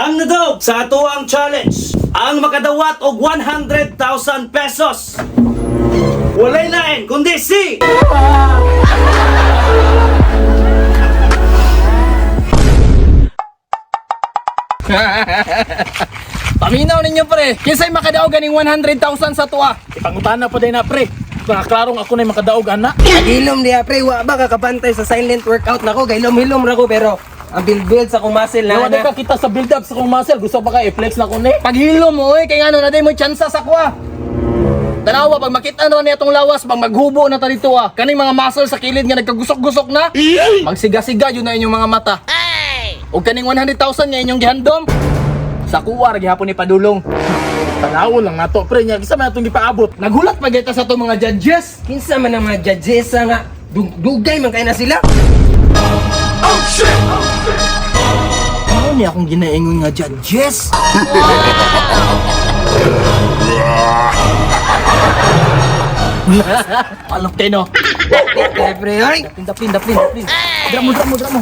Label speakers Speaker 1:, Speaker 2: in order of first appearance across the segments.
Speaker 1: Ang nadaog sa atoang challenge, ang makadawat og 100,000 pesos. Walay lain kundi si
Speaker 2: Paminaw ninyo pre, kinsay makadaog ganing 100,000 sa tuwa.
Speaker 3: Ipangutana pa din na pre. Klarong ako na makadaog ana.
Speaker 4: Hilom diha pre, wa ba kakabantay sa silent workout nako, kay hilom-hilom ra ko pero ang build-build sa akong muscle na.
Speaker 3: Nawa ka kita sa build up sa kong muscle. Gusto pa ka i-flex na ko ni?
Speaker 2: Paghilom mo oy, kay ngano na day mo tsansa sa kuha. Tanawa pag makita na niya tong lawas, pag maghubo na ta dito ah. Kaning mga muscle sa kilid nga nagkagusok-gusok na. Magsiga-siga yun na inyong mga mata. Og kaning 100,000 nga inyong gihandom. Sa kuwa ra gihapon ni padulong.
Speaker 3: Tanawon lang nato pre nya kinsa man atong gipaabot.
Speaker 2: Naghulat pa gyud ta sa atong mga judges.
Speaker 4: Kinsa man ang mga judges nga dugay man kay na sila.
Speaker 2: Ano niya akong ginaingon nga judges? Alok kayo no.
Speaker 4: Pre, pre, oy.
Speaker 2: Daplin, daplin, daplin. Dra mo, dra mo, dra mo.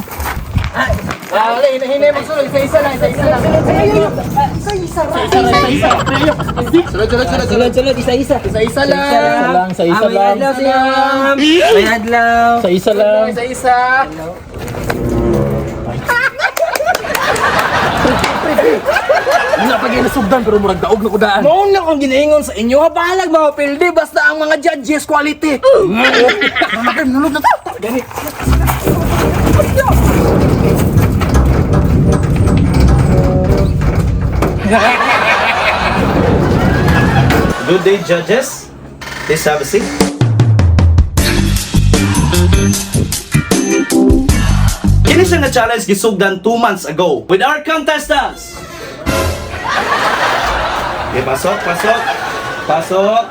Speaker 2: Ah, wala, hinahinay magsulod. Isa-isa lang, isa-isa lang.
Speaker 3: Isa isa pre yo.
Speaker 2: Sulod, sulod, sulod, sulod.
Speaker 4: Sulod, sulod, isa-isa.
Speaker 2: Isa-isa lang.
Speaker 3: Isa lang, sa isa
Speaker 4: Ah, may
Speaker 3: lang.
Speaker 4: adlaw siya. May adlaw.
Speaker 3: Sa isa lang.
Speaker 2: Isa-isa.
Speaker 3: Wala pa gyud nasugdan pero murag daog na ko daan.
Speaker 2: Maon lang akong ginaingon sa inyo. Ha, bahalag mga pildi. Basta ang mga judges quality.
Speaker 3: Nulog na ta.
Speaker 2: Gani.
Speaker 1: Good day, judges. Please have a seat. Kini siya nga challenge gisugdan 2 months ago with our contestants. Okay, pasok, pasok. Pasok.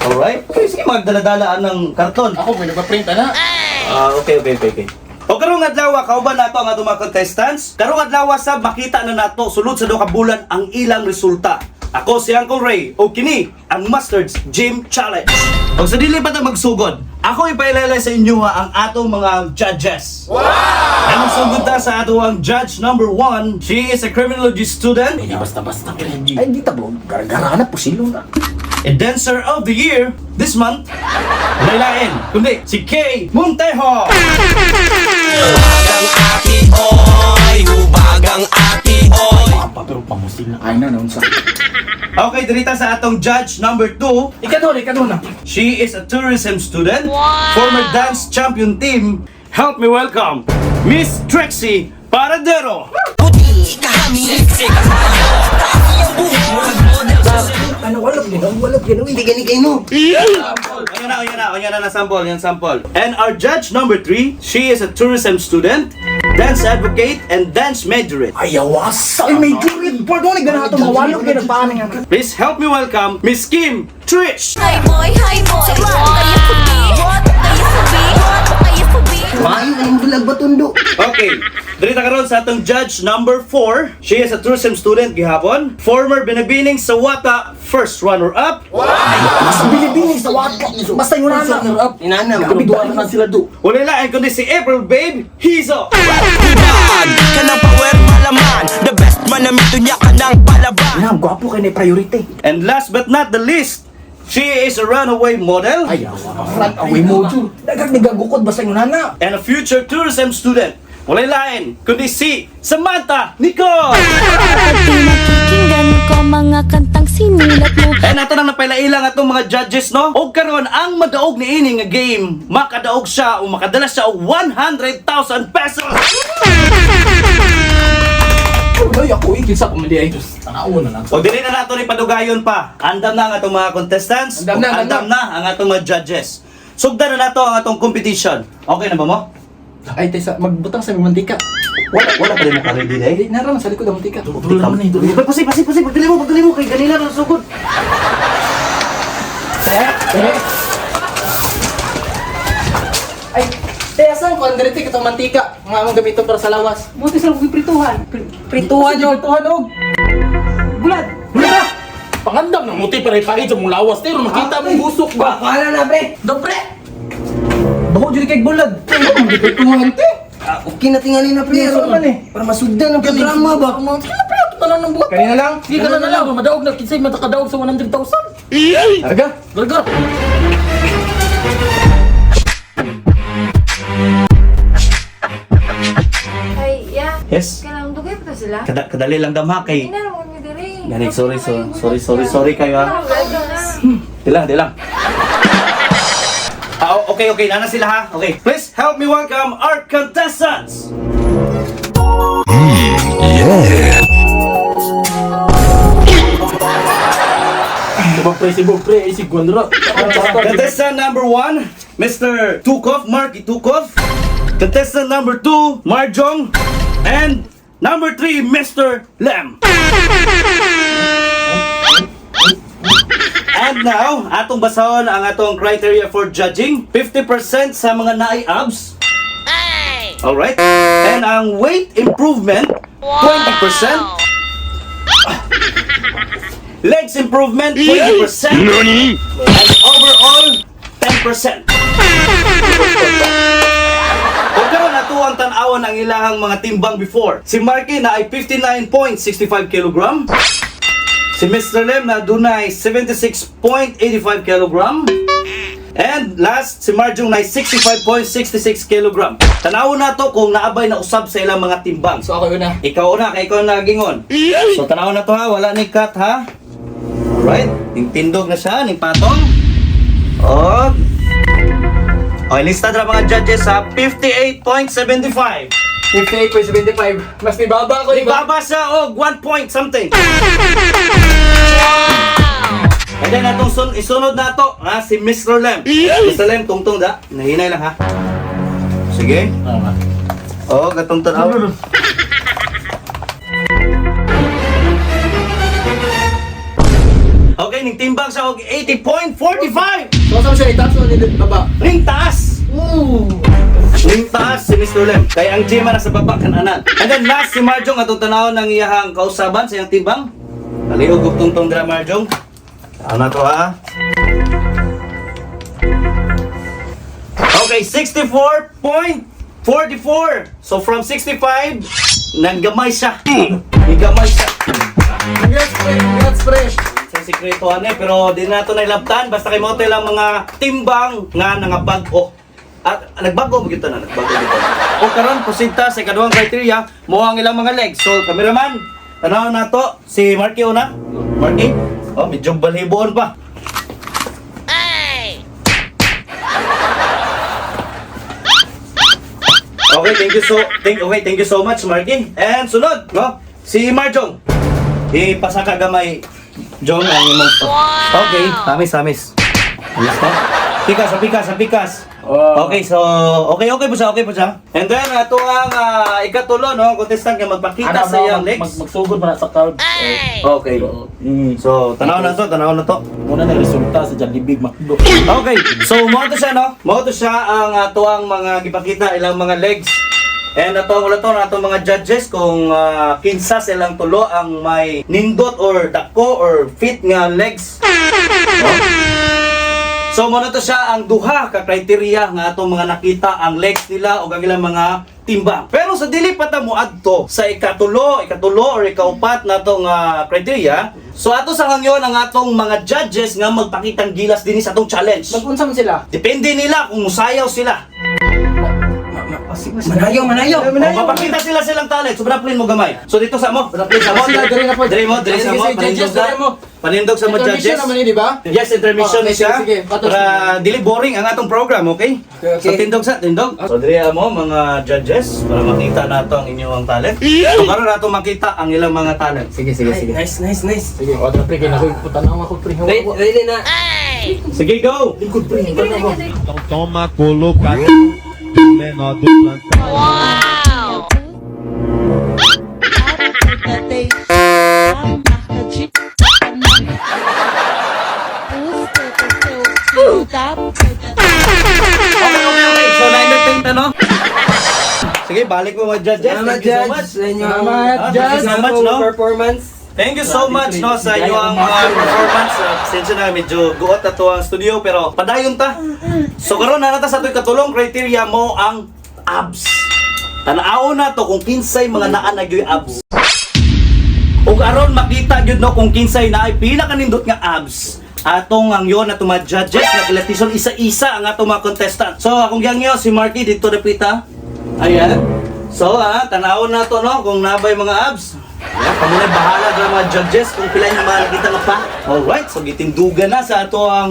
Speaker 1: Alright. Okay, sige, magdala-dalaan ng karton.
Speaker 2: Ako, may nagpa-print na.
Speaker 1: Ah, okay. O karong adlaw kauban nato ang atong mga contestants. Karong adlaw sab makita na nato sulod sa duha ka bulan ang ilang resulta. Ako si Uncle Ray o kini ang Mustard's Gym Challenge. Og sa dili pa ta magsugod, ako ipailalay sa inyo ha, ang atong mga judges. Wow! Ang sugod ta sa ato ang judge number 1. She is a criminology student,
Speaker 3: Hindi basta-basta pre. Ay di ta bro. Garagara na pusilo na.
Speaker 1: a dancer of the year this month. Walay lain, kundi si Kay Montejo.
Speaker 3: Papa pero pamusil na.
Speaker 2: Ay na, naunsa.
Speaker 1: Okay, dirita sa atong judge number 2.
Speaker 2: Ikaw na, ikaw na.
Speaker 1: She is a tourism student, former dance champion team. Help me welcome Miss Trixie Paradero.
Speaker 4: Ano walop gino, walop gino, hindi gani kay no.
Speaker 1: Ayan na, na sample, yan sample. And our judge number 3, she is a tourism student, dance advocate, and dance majorette.
Speaker 3: Ay awas. Ay may jurid. Pardon gana ato mawalog gyud ang paaning ana.
Speaker 1: Please help me welcome Miss Kim Trish.
Speaker 5: Hi boy, hi boy. Kaya sabi, kaya sabi, kaya sabi.
Speaker 4: Maayo ang bulag batundo.
Speaker 1: Okay, dirita karon sa atong judge number 4. She is a tourism student gihapon, former binibining sa Wata first runner-up.
Speaker 3: Mas bilibini sa waka. Basta yun na.
Speaker 4: Inana mo.
Speaker 3: Kabigwan na sila do.
Speaker 1: Wala lain kundi si April Babe Hizo.
Speaker 6: Kanang power malaman. The best man na mito niya kanang palaban.
Speaker 3: Na, gwapo kay na priority.
Speaker 1: And last but not the least, she is a runaway model
Speaker 3: Ay, awa. Front away mo, Jun. Dagat nagagukod, basta yung nana.
Speaker 1: and a future tourism student. Walay lain, kundi si Samantha Nicole!
Speaker 5: Pag pinakikinggan ko mga kantang sinulat mo.
Speaker 1: And ato nang napailailang atong mga judges, no? Og karon ang madaog ni ini nga game, makadaog siya o makadala siya og 100,000 pesos!
Speaker 2: Uy, ako ikil sa kumili ay.
Speaker 3: Tanawon na lang.
Speaker 1: O dili na nato ni padugayon pa. Andam na ang atong mga contestants.
Speaker 2: Andam na,
Speaker 1: ug
Speaker 2: andam
Speaker 1: andam na ang atong mga judges. Sugdan na nato ang atong competition. Okay na ba mo?
Speaker 2: Ay, tesa, magbutang sa may mantika.
Speaker 1: Wala pa rin mo ka-ready eh.
Speaker 2: Hindi, naroon sa likod ang mantika.
Speaker 3: Tuloy naman eh. Tuloy.
Speaker 1: Pasi, pasi, pasi, pagdali mo, pagdali mo, kay ganina na sugod.
Speaker 2: Eh, Ay, te, asan ko? Andre, te, itong mantika. Mga among gamiton para sa lawas.
Speaker 7: Buti sa kong prituhan.
Speaker 2: Prituhan yun. Prituhan, og.
Speaker 7: Bulad!
Speaker 2: Wala!
Speaker 3: Pangandam ng muti para ipahid sa mong lawas. Pero makita mong busok ba?
Speaker 4: Wala na pre.
Speaker 2: Do, pre! Baho, dyan kay bulad. Te, prituhan, te.
Speaker 4: Ah, okay na tingali na, pre.
Speaker 2: Yes, man eh.
Speaker 4: Para masugdan ang programa ba?
Speaker 3: Sige na, pre, ato na lang ng buhat.
Speaker 2: Kanina lang?
Speaker 3: Sige ka na na lang, madaog na kinsay matakadaog sa 100,000.
Speaker 2: Talaga?
Speaker 3: Talaga.
Speaker 8: Ay, yeah.
Speaker 1: Yes.
Speaker 8: Kailangan dugay pa to sila.
Speaker 1: Kadali lang damha kay
Speaker 8: Inaroon mi diri.
Speaker 1: Ganig, sorry, sorry, sorry, sorry, sorry kayo ha. Di lang, di lang. Ah, okay, okay, nana sila ha. Okay. Please help me welcome our contestants.
Speaker 3: Ibang pre, si pre, ay si Gwanra.
Speaker 1: Contestant number 1, Mr. Tukov, Mark Tukov. Contestant number 2, Marjong. And number 3, Mr. Lem. And now, atong basahon ang atong criteria for judging. 50% sa mga naay abs. Alright. And ang weight improvement, 20%. Legs improvement, 20%. And overall, 10%. Kung karon ato ang tan-awan ang ilahang mga timbang before. Si Marky na ay 59.65 kg. Si Mr. Lem na dunay 76.85 kg. And last, si Marjong na ay 65.66 kg. Tanawon nato kung naabay na usab sa ilang mga timbang.
Speaker 2: So ako yun na.
Speaker 1: Ikaw na, kay ikaw na gingon. So tanaw na to ha, wala ni cut ha. Alright, ning tindog na siya, ning patong. Og. Okay, lista na mga judges ha, 58.75.
Speaker 2: 58.75. Mas may baba ko, di ba?
Speaker 1: Ibaba siya og 1 point something. And then atong isunod na to, ha, si Mr. Lem. Mr. Lem, tungtong da. Nahinay lang ha. Sige. Oh, gatong tanaw. Okay, ning timbang siya og 80.45.
Speaker 2: So saan siya itaas o nilip baba?
Speaker 1: Ning taas. Ning taas si Mr. Lem. Kay ang gym na sa baba kananan. And then last si Marjong atong tanawon ng iyahang kausaban sa iyang timbang. Kaliog og tungtong dira, Marjong. Tanaw na to ha. Okay, 64.44. So from 65, nanggamay siya. Nigamay siya.
Speaker 2: Congrats, pre! Congrats, pre!
Speaker 1: Sa sikreto ano eh, pero di na ito nailabtan. Basta kay mo lang mga timbang nga nangabag-o. At nagbago mo gyud na, nagbago gyud ta. O karon proceed ta sa ikaduhang criteria, mo ang ilang mga legs. So cameraman, tanaw na to si Marky una. Marky. Oh, medyo balhiboon pa. Okay, thank you so much, Marky. And sunod, no? Si Marjong. Ipasa ka gamay, Jong, ang imong. Okay, tamis, tamis. Tamis to. Pikas, ang pikas, ang pikas. Okay, so okay, okay po siya, okay po siya. And then ato ang ikatulo, no, contestant nga magpakita sa iyang legs.
Speaker 3: Magsugod man na sa carbs.
Speaker 1: Okay. So, tanaw na to, tanaw na to.
Speaker 3: Muna na resulta sa Jollibee, McDo.
Speaker 1: Okay, so mao to siya, no? Mao to siya ang ato ang mga gipakita ilang mga legs. And ato ang ulaton ato mga judges kung kinsa silang tulo ang may nindot or dako or fit nga legs. No? So mao na to siya ang duha ka criteria nga atong mga nakita ang legs nila o ang ilang mga timbang. Pero sa dili pa ta moadto sa ikatulo or ikaupat na atong criteria, so ato sa hangyon ang atong mga judges nga magpakitang gilas dinhi sa atong challenge.
Speaker 2: Mag-unsa man sila?
Speaker 1: Depende nila kung musayaw sila.
Speaker 4: Manayo, manayo.
Speaker 1: O, mapakita sila silang talent. So, braplin mo gamay. So, dito sa mo. Braplin sa mo.
Speaker 2: Sila, diri na po.
Speaker 1: Diri mo, diri sa
Speaker 2: Sige,
Speaker 1: mo.
Speaker 2: sige, judges,
Speaker 1: Panindog sa
Speaker 2: diri mo.
Speaker 1: Panindog sa mo,
Speaker 2: Intermission
Speaker 1: judges.
Speaker 2: naman eh, di ba?
Speaker 1: Yes, intermission
Speaker 2: Oh,
Speaker 1: ni
Speaker 2: okay,
Speaker 1: siya.
Speaker 2: sige, patos.
Speaker 1: Para dili boring ang atong program, okay?
Speaker 4: Okay, okay.
Speaker 1: So, tindog sa, tindog. So, diri mo, mga judges, para makita nato ang inyong talent. So, karon nato makita ang ilang mga talent.
Speaker 2: Sige, sige, sige.
Speaker 4: Nice, nice, nice.
Speaker 3: Sige, o pre, kay nakoy putanaw ako pre.
Speaker 4: Ready, ready na.
Speaker 1: Sige, go!
Speaker 3: Lingkod pre, tanaw.
Speaker 9: Então toma colocado menor do plantão.
Speaker 1: Okay. So, na-entertain ta, no? Sige, balik mo mga judges.
Speaker 4: Salamat,
Speaker 1: Thank you so
Speaker 4: judge,
Speaker 1: much.
Speaker 4: sa inyong
Speaker 2: Salamat,
Speaker 1: Ah,
Speaker 2: judge.
Speaker 1: thank you so much, no?
Speaker 4: performance.
Speaker 1: Thank you so much no sa inyong mga performance. Pasensya na medyo guot na to ang studio pero padayon ta. So karon na ta sa atoy katulong criteria mo ang abs. Tan-awon nato kung kinsay mga naa na gyoy abs. Ug aron makita gyud no kung kinsay naay pinakanindot nga abs. Atong ang yon na mga judges na kilatison isa-isa ang atong mga contestant. So akong gihangyo si Marky dito dapita. Ayan. So tan-awon nato no kung nabay mga abs. Ayan, kamo na bahala sa mga judges kung pila yung mga nakita nga pa. Alright, so gitindugan na sa ato ang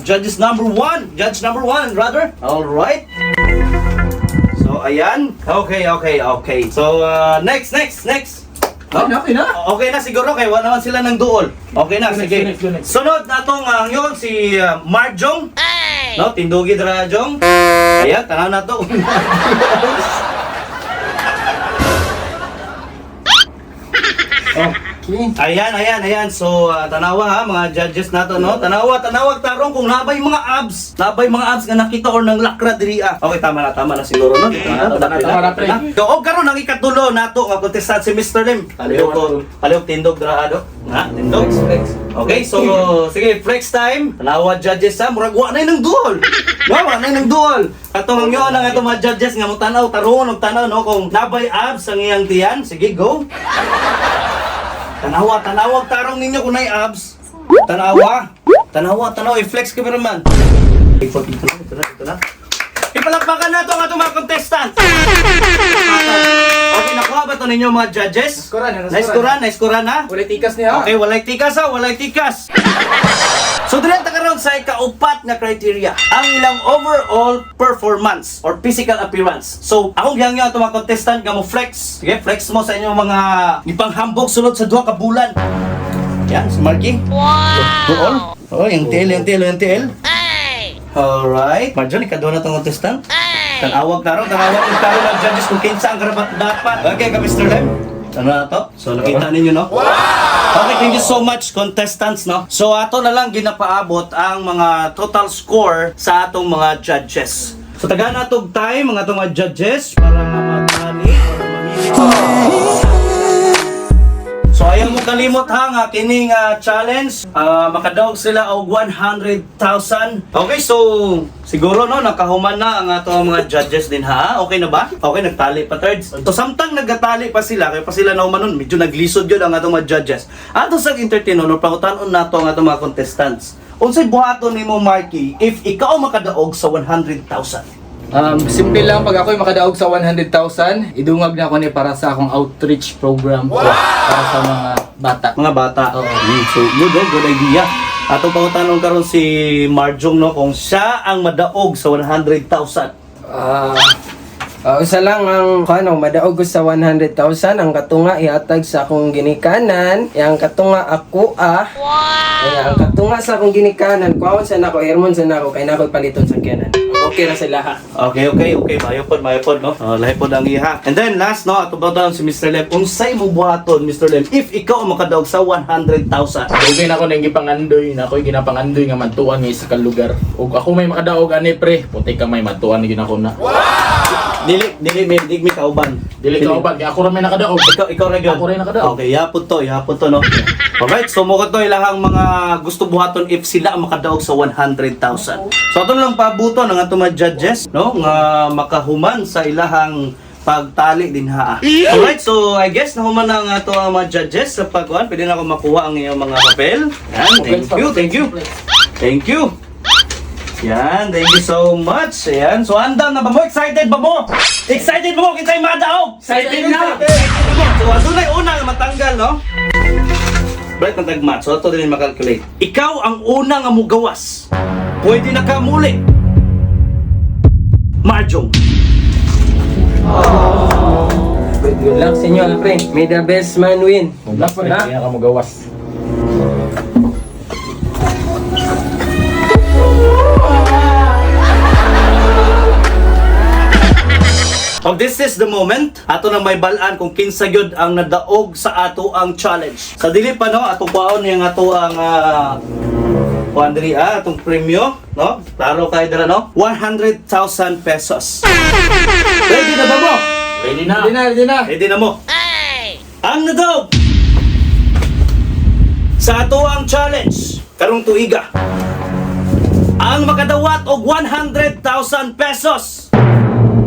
Speaker 1: judges number one. Judge number one, rather. Alright. So, ayan. Okay. So, next, next, next. No?
Speaker 2: Okay na, okay na.
Speaker 1: Okay na siguro kay wala naman sila ng duol. Okay na, sige.
Speaker 3: Next, next, next.
Speaker 1: Sunod na itong yun, si Marjong. No, tindugi dra Jong. Ayan, tanaw na to.
Speaker 2: Okay.
Speaker 1: Ayan, ayan, ayan. So, tanawa ha, mga judges nato, no? Tanawa, tanawag tarong kung nabay mga abs. Nabay mga abs nga nakita or nang lakra diri ah. Okay, tama na siguro, no? Dito na,
Speaker 3: Tama na, tama na, pre.
Speaker 1: So, og karon ang ikatulo nato nga contestant si Mr. Lim. Palihog ko, palihog tindog dra ado. Ha, tindog.
Speaker 4: Flex.
Speaker 1: Okay, so sige, flex time. Tanawa judges ha, murag wa na nang duol. No, wa na nang duol. Katong ang yun ang atong mga judges nga mo tanaw tarong og tanaw no kung nabay abs ang iyang tiyan. Sige, go. Tanawa, tanawag tarong ninyo kung naay abs. Tanawa. Tanawa, tanawa. I-flex ka man. Ito na, ito na, ito na. Ipalakpakan na ito ang atong mga contestant. Okay, nakuha ba ito ninyo mga judges?
Speaker 2: Naskoran, naskoran.
Speaker 1: Naiskuran, naiskuran na.
Speaker 2: Walay tikas niya.
Speaker 1: Okay, walay tikas ha, walay tikas. So dili ta karon sa ikaupat nga criteria, ang ilang overall performance or physical appearance. So, akong gihangyo ato mga contestant nga mo flex. Sige, flex mo sa inyong mga gipanghambog sulod sa duha ka bulan. Yan, si Marky. Wow! Oh, yung TL, yung TL, yung TL. Alright. Marjon, ikaduha na itong contestant. Tanawag na ron, tanawag kung taro ng judges kung kinsa ang karapat dapat. Okay, ka Mr. Lem. Ano na to? So nakita ninyo, no? Okay, thank you so much contestants, no? So ato na lang ginapaabot ang mga total score sa atong mga judges. So taga na tog time mga atong mga judges para nga magtali or mamili. So ayaw mo kalimot ha nga kining challenge, makadaog sila og 100,000. Okay, so siguro no nakahuman na ang ato ang mga judges din ha. Okay na ba? Okay, nagtali pa thirds. So samtang nagatali pa sila, kay pa sila nahuman nun, medyo naglisod yun ang atong mga judges. Ato sa entertainer no pangutan-on nato ang atong mga contestants. Unsay buhaton nimo Marky if ikaw makadaog sa 100,000?
Speaker 2: Simple lang, pag ako'y makadaog sa 100,000, idungag na ako ni para sa akong outreach program para sa mga bata.
Speaker 1: Mga bata.
Speaker 2: Oo.
Speaker 1: So good, oh, good idea. Atong pangutanong karon si Marjong no kung siya ang madaog sa 100,000.
Speaker 4: Usa lang ang ano, madaog ko sa 100,000 ang katunga ihatag sa akong ginikanan, yang katunga ako ah. Wow. Ang katunga sa akong ginikanan, kuhaon sa nako, hermon sa nako, kay nako paliton sa kiyanan. Okay ra sila ha.
Speaker 1: Okay. Mayo pod, no? Oh, lahi pod ang iha. And then last no, ato ba si Mr. Lem. Unsay mo buhaton Mr. Lem if ikaw ang makadaog sa 100,000?
Speaker 3: Dugay na ako nang gipangandoy, na ako'y ginapangandoy nga madtuan nga isa ka lugar. Ug ako may makadaog ani pre, puti ka may madtuan gyud ako na.
Speaker 1: Dili dili may dig mi kauban.
Speaker 3: Dili ka uban, kay ako ra may nakadaog.
Speaker 1: Ikaw ra gyud.
Speaker 3: Ako rin nakadaog.
Speaker 1: Okay, yapon to, yapon to no. Alright, so mo to ilahang mga gusto buhaton if sila ang makadaog sa 100,000. So ato na lang pabuto ng ato mga judges no nga makahuman sa ilahang pagtali din ha. Alright, so I guess nahuman na ang ato ang mga judges sa pagkuan. Pwede na ako makuha ang iyong mga papel. Yan, thank you, thank you. Thank you. Yan, thank you so much. Ayan, so andam na ba mo? Excited ba mo? Excited ba mo? Kinsay madaog?
Speaker 2: Excited na!
Speaker 1: So, adunay una nga matanggal, no? Bright ang tagmat. So, ato din makalculate. Ikaw ang una nga mugawas. Pwede na ka muli. Marjong.
Speaker 4: Good luck sa inyo, pre. May the best man win.
Speaker 3: Good luck pre, kaya ka mogawas.
Speaker 1: Oh, this is the moment. Ato na may balaan kung kinsa gyud ang nadaog sa ato ang challenge. Sa dili pa no, atong kwaon yang ato ang kuan diri atong premyo, no? Klaro kay dira no? 100,000 pesos. Ready na ba mo?
Speaker 3: Ready na.
Speaker 2: Ready na, ready na!
Speaker 1: Ready na mo. Ang nadaog sa ato ang challenge karong tuiga. Ang makadawat og 100,000 pesos.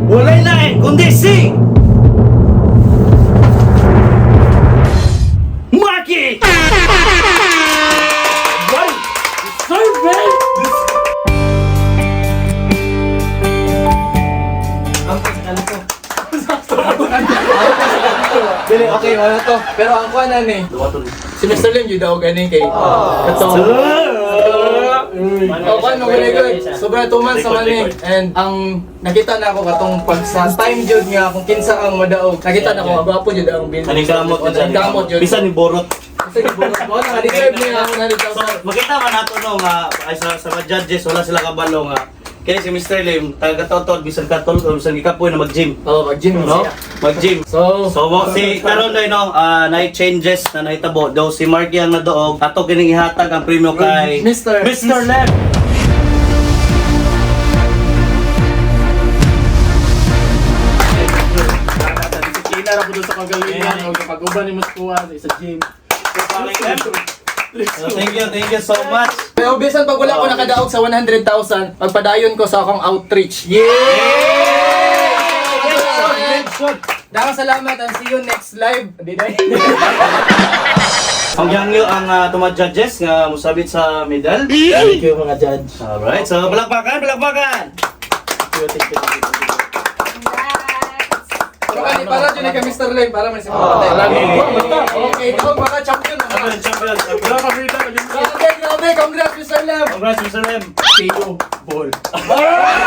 Speaker 1: Walay lain kundi si
Speaker 2: kanto. Dili, okay, wala to. Pero ang kuha na ni,
Speaker 1: Duwaton.
Speaker 2: si Mr. Lim yun daw gani kay katong. Oh, kuan mo gani good. Sobra 2 months naman ni. And ang nakita na ako katong pag sa time jud nga kung kinsa ang madaog. Nakita na ako gwapo jud ang bill.
Speaker 1: Aning kamot
Speaker 2: Oh, aning kamot jud.
Speaker 1: Bisan ni borot.
Speaker 2: Kasi borot mo na deserve niya ang 100,000.
Speaker 1: Makita man nato no nga ay sa mga judges wala sila kabalo nga kaya si Mr. Lim taga totod bisan katol bisan gikapoy na mag-gym.
Speaker 2: Oh, mag-gym
Speaker 1: No?
Speaker 2: siya.
Speaker 1: Mag-gym.
Speaker 2: So,
Speaker 1: So mo si karon day no, na changes na nahitabo daw si Mark yang nadoog ato kining ihatag ang premyo kay
Speaker 2: Mr.
Speaker 1: Mr. Lim.
Speaker 3: Disiplina ra ko sa kagalingan o pag-uban ni Muskuha sa gym.
Speaker 1: So, thank you so much.
Speaker 2: Pero bisan pag wala ko nakadaog sa 100,000, magpadayon ko sa akong outreach. Yeah! Daghang salamat and see you next live. Hindi na.
Speaker 1: Ang yangyo ang tuma judges nga musabit sa medal.
Speaker 3: Thank you mga judge.
Speaker 1: Alright, so palakpakan, palakpakan.
Speaker 3: Thank you, thank you, thank you.
Speaker 8: Congrats!
Speaker 2: Pero kani para jud ni kay Mr. Lim para man si Patay. Okay, daog mga champion. Mga.
Speaker 1: Champion, champion, champion.
Speaker 2: Grabe, grabe. Congrats, Mr. Lim.
Speaker 1: Congrats, Mr. Lim.
Speaker 3: KO ball.
Speaker 1: Alright!